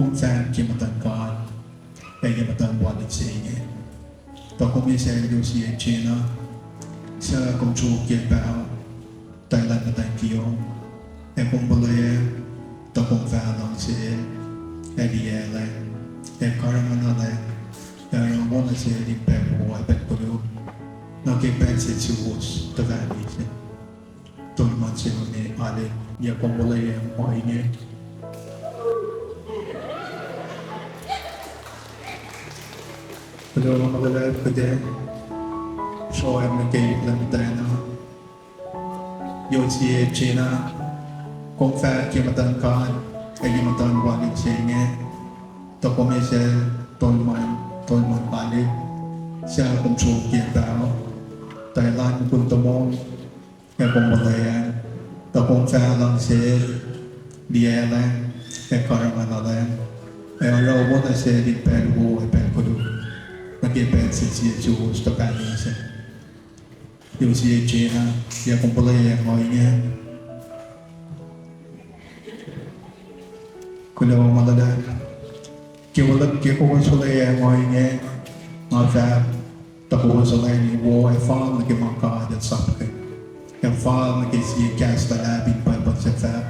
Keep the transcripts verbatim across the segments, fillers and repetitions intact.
Kom fahk ke muhtuhn God ac ke muhtuhn wal se inge, tuh kom esaclyuc sie jena suc kom sruokyac paho, tuh elan muhtwacn kiyom, ac kom puhlac, tuh kom fah luhngse, ac liyacacng, ac karihngihnuhl, ac oruh wo nuh sel in pacl wo ac pacl koluk, nuh ke pacl se suwohs tuhfahni se. Tolman se inge, ale, yac kom puhlac ohinge? Kuloh ma luhlahp kuht ac sroacng nuh ke luhn muhtwacn uh. Yohk sie jena, kom fahk ke muhtuhn God ac ke muhtuhn wal se inge, tuh kom esacl tolman, tolman ale, suc kom sruokyac paho, tuh elan mukul tomom, ac kom puhlac, tuh kom fah luhngse, liyacacng, ac karihngihnuhl, ac oruh wo nuh sel in pacl wo ac pacl koluk, nuh ke pacl se sie suwohs tuhfahni se. Yohk sie jena, yac kom puhlac ohinge? Kuloh ma luhlahp. Ke, ke kowos puhlac ohinge, nga fahk, tuh kowos olwelah wo ac fal nuh ke ma God El sapkihn, ac fal nuh ke sie kahs luhlahp in Bible se fahk,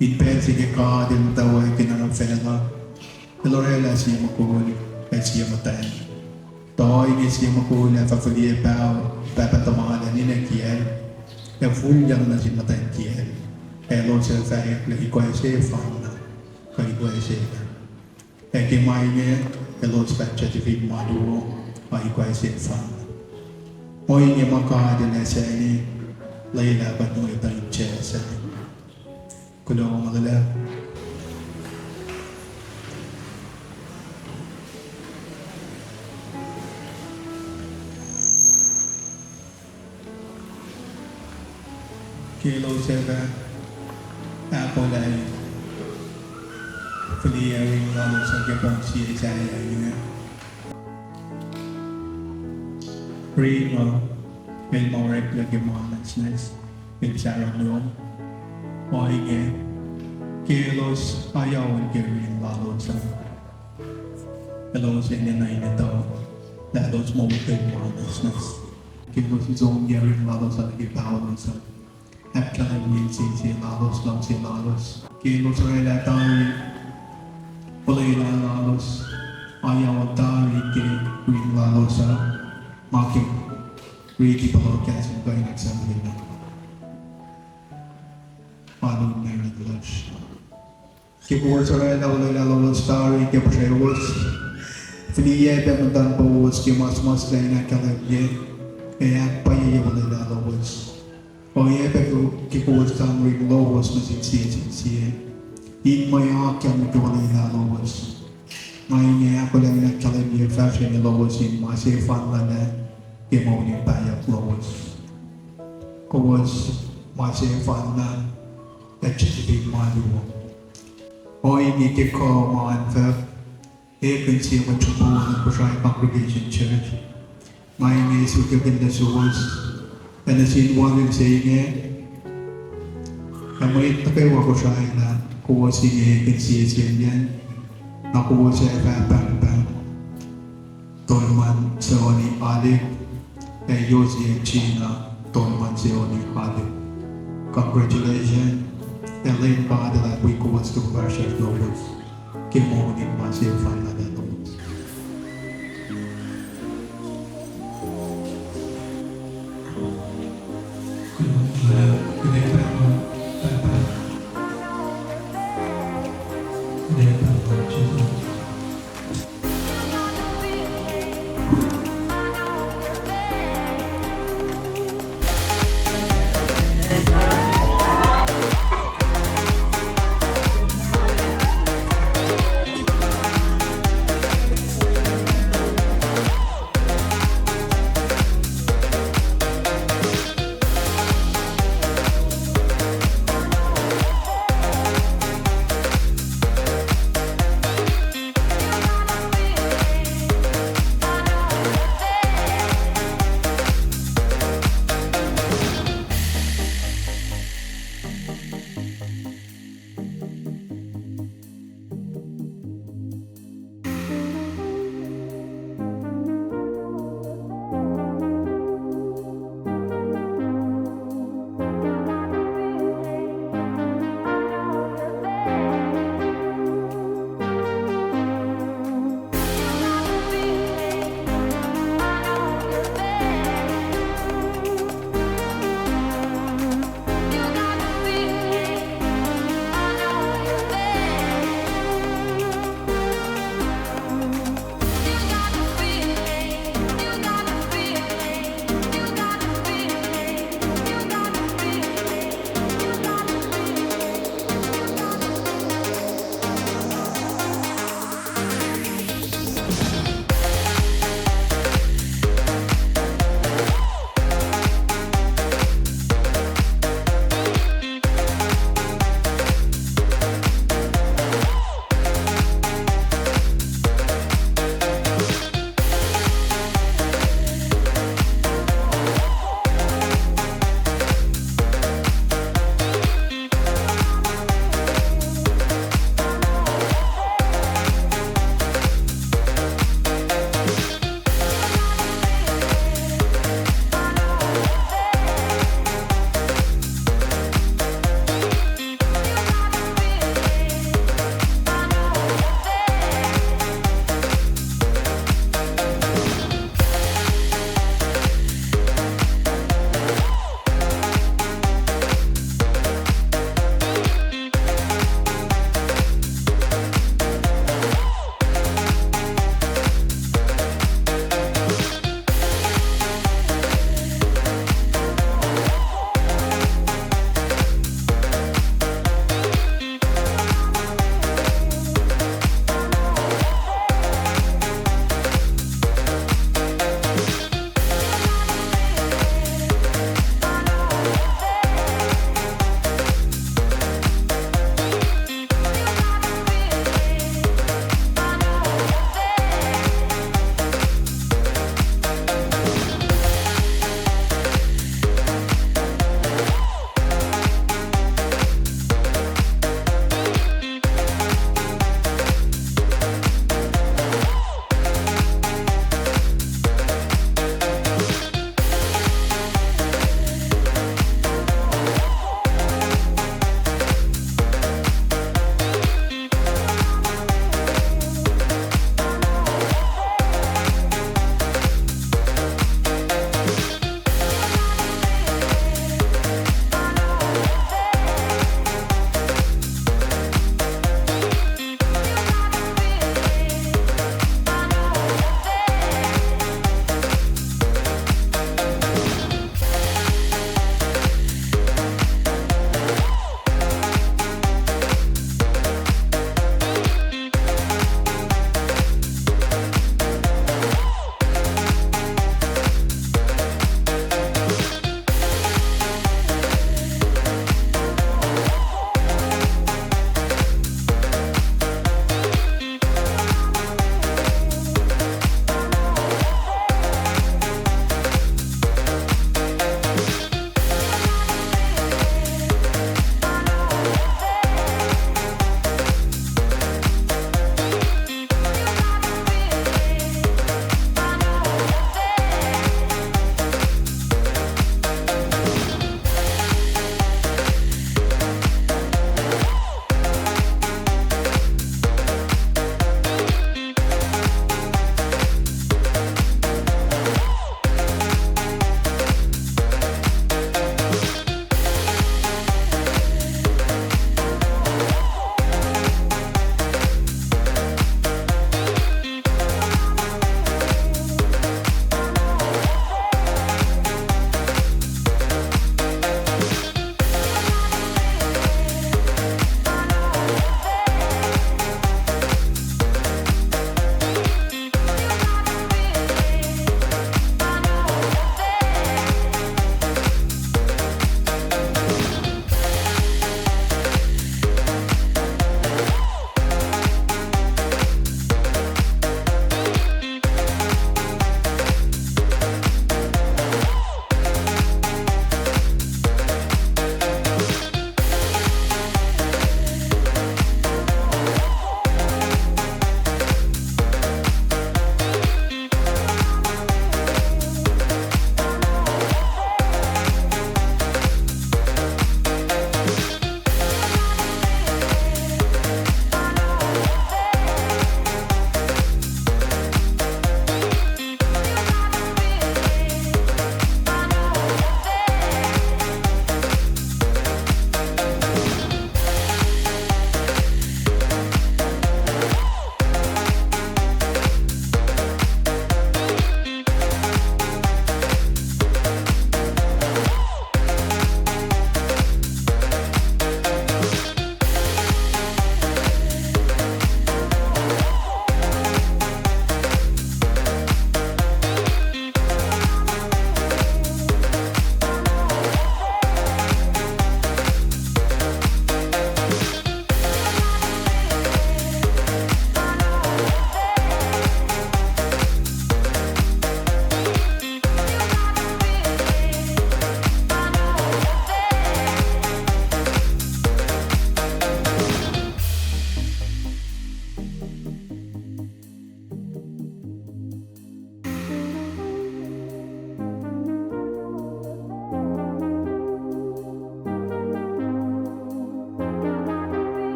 in pacl se ke God El muhtwacwacack in oruh facluh, El orwaclah sie mukul ac sie muhtwacn. Tuh ohinge sie mukul ac fah fihliyac paho, pahpah tuhmal ac ninac kiyacl, ac fihliyuck nuh sin muhtwacn kiyacl, ac elos ac fah eklac ikoac sefanna, kuh ikoac se. Ac ke ma inge, elos fah judge fin ma luo, ac ikoac sefanna. Ohinge ma God El ase inge, lwelah kuht mwet uh in judge. Kuloh ma luhlahp. Ke elos ac fah ahkolah, fihliyac ring lalos uh ke pom sie sahyac inge. Ring uh, el ma oreklac ke ma nwacsnwacs, el sahromrom. Ohinge, ke elos ayawol ke ring lalos uh, elos enenuh in etuh lah elos moulkihn ma nwacsnwacs. Ke elos som ke ring lalos uh, ke paho lalos uh, ahkkahlwemye insese lalos, luhngse lalos. Ke elos orwaclah tari, olwelah lalos, ayawol tari ke ring lalos uh, ma ke riti puhla kahs in kuh in ahksahfyelah. Alu marut lasr. Ke kowos orwaclah olwelah lowos tari ke puhsrewos, fihliyac pac muhtuhnpowos ke ma suhmuhslah in ahkkahlwemye ac ahkpwacye olwelah lowos. Oacyacpac ke kowos sang ring lowos nuh sin sie sin sie, in mwe oakyang nuh ke olwelah lowos. Nga inge ahkolah in ahkkahlwemye fahsrweni lowos in ma sefanna ke moul in pahyuck lowos. Kowos ma sefanna, ac judge fin ma luo. Ohinge ke kuh ma in fahk, ekihn sie mwet sruhpuh luhn Kosrae Congregation Church. Nga inge suk ekihn nuh suwos, ac nuh sin walil se inge, ac mwet nuh kwewa Kosrae lah kowos inge ekihn sie selyacn, na kowos ac fah pahngpahng, Tolman Seoni Alik, ac Yosie China, Tolman Seoni Alik. Congratulations, ac lwen God El ahkwoye kowos ke fahsr lowos ke moul in ma sefanna lowos.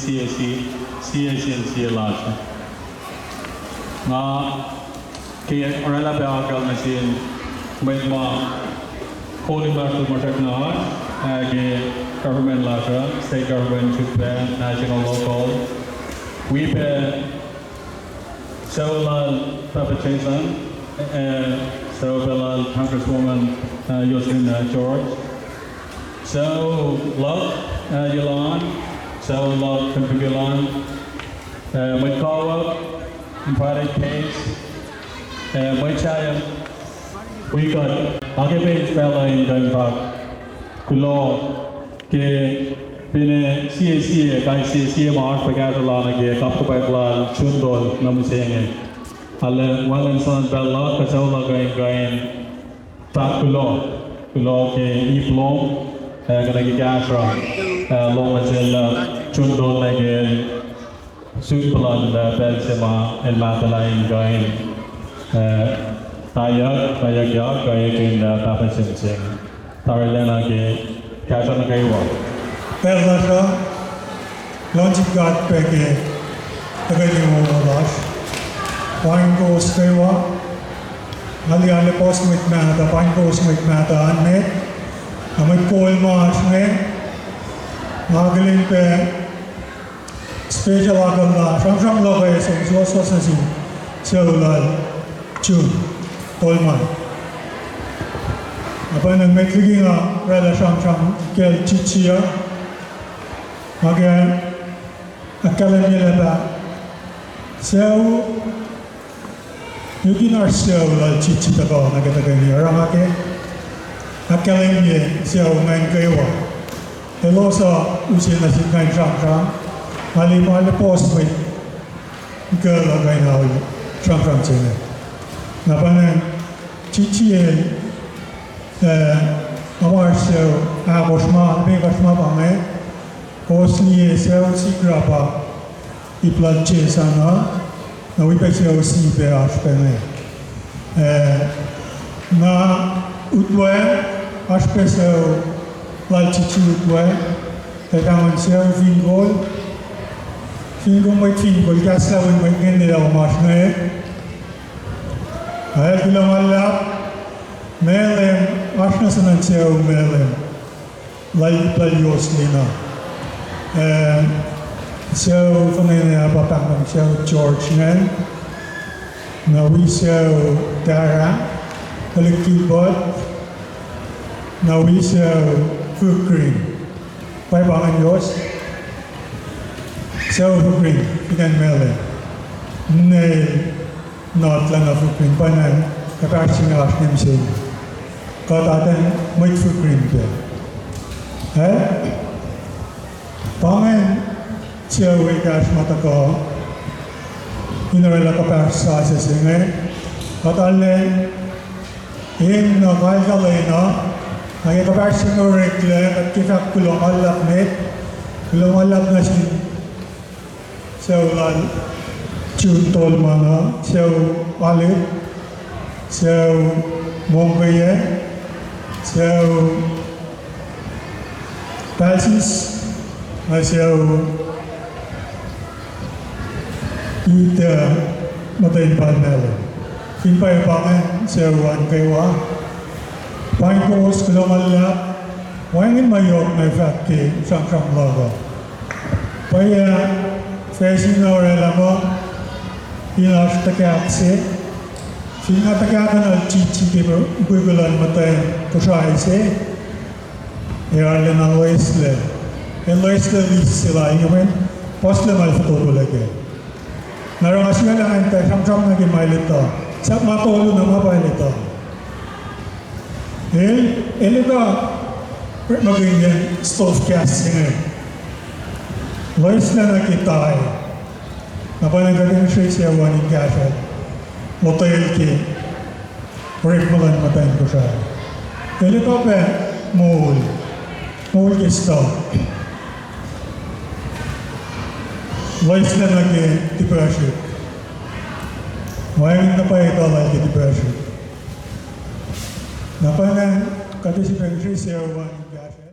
sie, sie, sie sin sie lasr. Nga ke oraclah pac akucl nuh sin mwet ma kol in lasr ma srackna oasr, ah, ke government lasr uh, state government, suk pac national, local. Wi pac sucu lal Papa Jason, ah, sucu pac lal Congresswoman, ah, Yoslin, ah, George. Sucu luhk, ah, Yolande, sucu luhk Congresswoman Yolande, ah, mwet kawuck, invited guests, ah, mwet sahyac, wi kuht, ac ke pacl in kuh in fahk kuloh ke finne sie sie, kais sie sie ma oasr pac kahsruh lal nuh ke kapkapwack lal June tolu nuh mihsenge. Arlac wacngihn soenna pacl luhk kuh sucu luhk kuh in kuh in fahk kuloh, kuloh ke ip lom, ah, kuh nuh ke kahsruh, ah, lom nuh sel, ah, June tolu nuh ke sun puhlan, ah, pacl se ma el mahtuhlah in kuh in, ah, tayuck, tayuckyak, kuh in, ah, pahpah se mihsenge. Tarilacna ke kahsruh nuh kwewa. Pacl lasr uh, luhngse God pac ke tuhkweni wowo lasr. Paing kowos kwewa, nga liye arlac puhs mwet mahtuh, paing kowos mwet mahtuh an met, ac mwet kol ma oasr inge, nga akihlen pac special akucl na sramsram luhk uh som suwohswohs nuh sin sucu lal June Tolman. Na pwacnwacng met liki nga oraclah sramsram kacl Chichi uh, nga ke ahkkahlwemye lah pa sucu Yukin oasr sucu lal Chichi tuhkuh nuh ke tuhkweni, oruh nga ke ahkkahlwemye sucu ingacn kwewa. Elos uh use nuh sin kuh in sramsram, nga liye ma arlac puhs mwet ikuhl uh kuh in aol sramsram se inge. Na pwacnwacng Chichi el, eh, ma oasr sucu ahkosr ma, limekohsr ma pa inge, kowos liye sucu sikra pa ip lal Jason uh, na wi pac sucu sie pac oasr pac inge. Eh, na utwe, oasr pac sucu lal Chichi utwe, tuh pahngon sucu fin kol, fin kol, mwet fin kol, kahs lah wi mwet ngen lila omasr inge. Ac kuloh ma luhlahp, Malem, oasr nuh sin sucu Malem lal, lal Yoslin uh. Eh, sucu fin acn ah pa pahngon sucu George ingacn. Na wi sucu Tara, tuhlihk Gilbert. Na wi sucu Fukrin. Pwacye pa ingacn, Yos? Sucu Fukrin fin acn Malem. Ninac el notlah nuh Fukrin, pwacnwacng kuhpahsr se inge oasr ne mihsenge. Kuht atacn mwet Fukrin pac. Eh? Pa ingacn sucu ekahsr ma tuhkuh in orwaclah kuhpahsr sasuc se inge. Kuht arlac eng na kalkalena, na ke kuhpahsr se inge oreklac, kuht ke fahk kuloh ma luhlahp met, kuloh ma luhlahp nuh sin sucu lal June Tolman uh, sucu Alip, sucu Mongkeye, sucu Palsis, na sucu Ita, muhtwacn Palmel. Fin pwacye pa ingacn sucu an kwewa. Paing kowos, kuloh ma luhlahp. Wacngihn ma yohk na fahk ke sramsram luhk uh. Pwacye, facsin orwaclah muh in oasr tuhkahk se, fin nga tuhkahk nuh Chichi ke mukwikwi luhn muhtwacn Kosrae se, ac arulacna loeslac. El loeslac list se lal inge, puhslac ma el fototolac kac. Na oruh nga sifacna ngan tuh sramsram nuh ke ma el etuh. Sahp ma tolu na ma pa el etuh. El, el etuh orekmakihnyacn stove gas se inge. Loeslac nuh ke tai. Na pwacnwacng kuht in sre sucu an in kahsruh lotwelah ke orekma luhn muhtwacn Kosrae. El etuh pac moul, moul ke stove. Loeslac nuh ke tipacsrihk. Wacngihn na pwacye etuh lal ke tipacsrihk. Na pwacnwacng kuht in sifacna sre sucu an in kahsruh.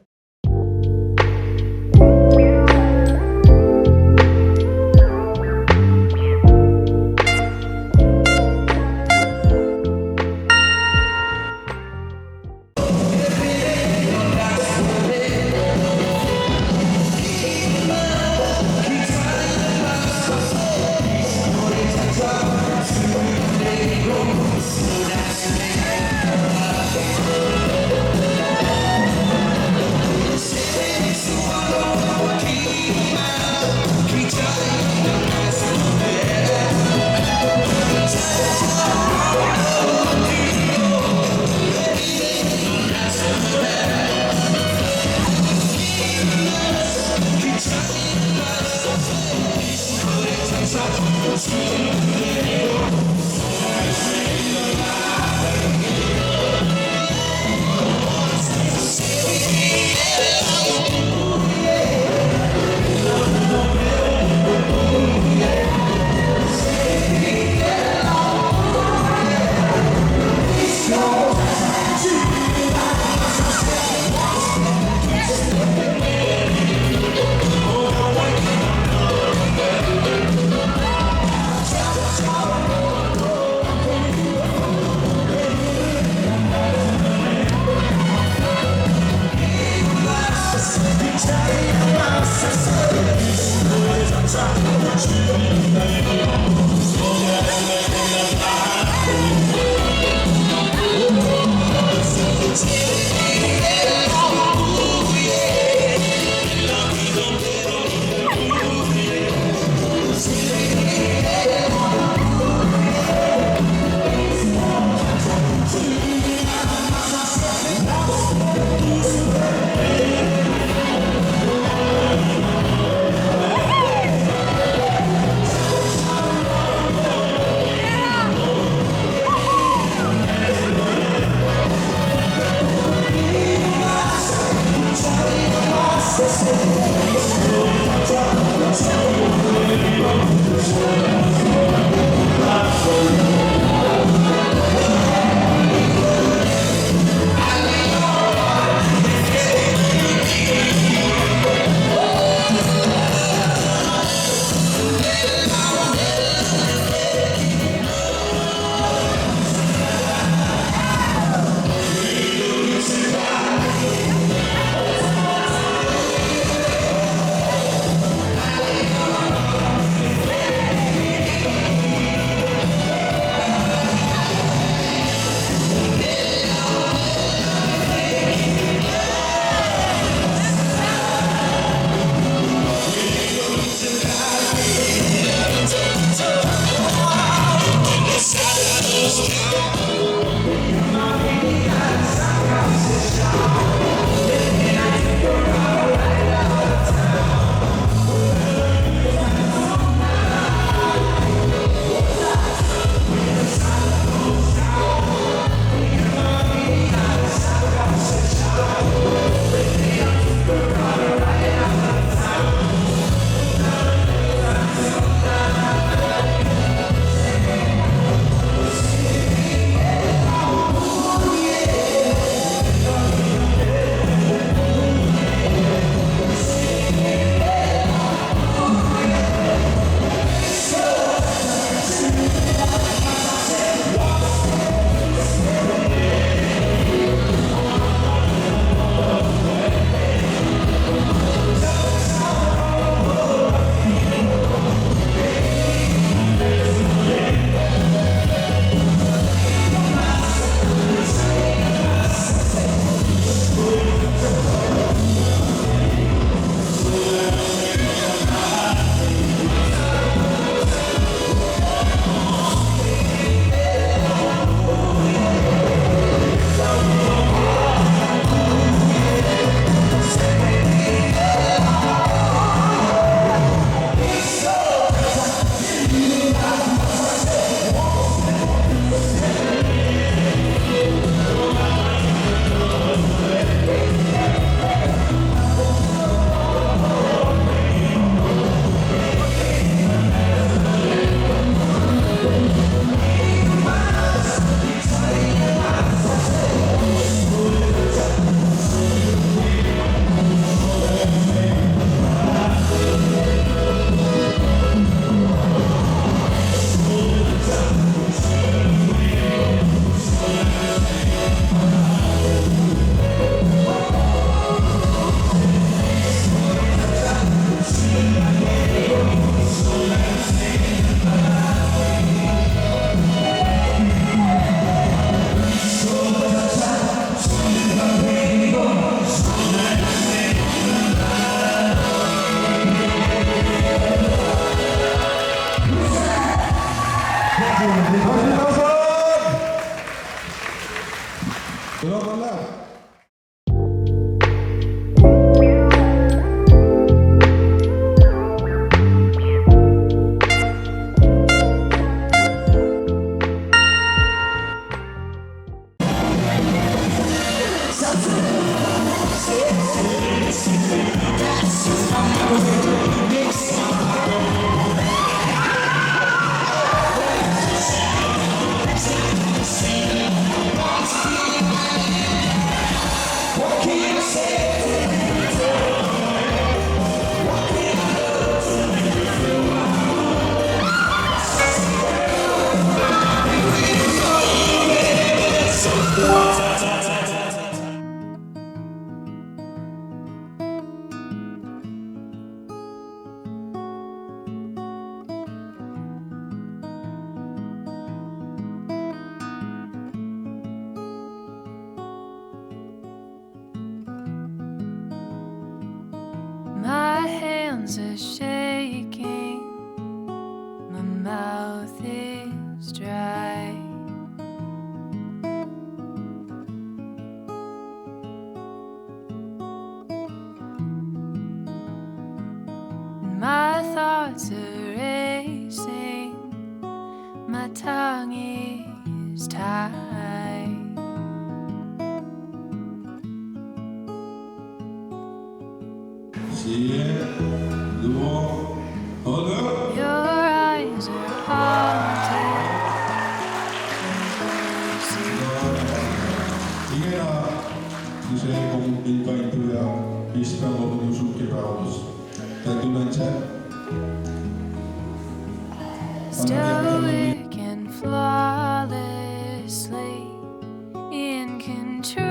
are shaking, my mouth is dry. My thoughts are racing, my tongue is tied. Sie, luo, olu. Your eyes are haunted. Ingena, use kom in kain tuyak, eis pahluh nuh sum ke pahlos. Tuh tuh na chat. Stoic and flawlessly in control.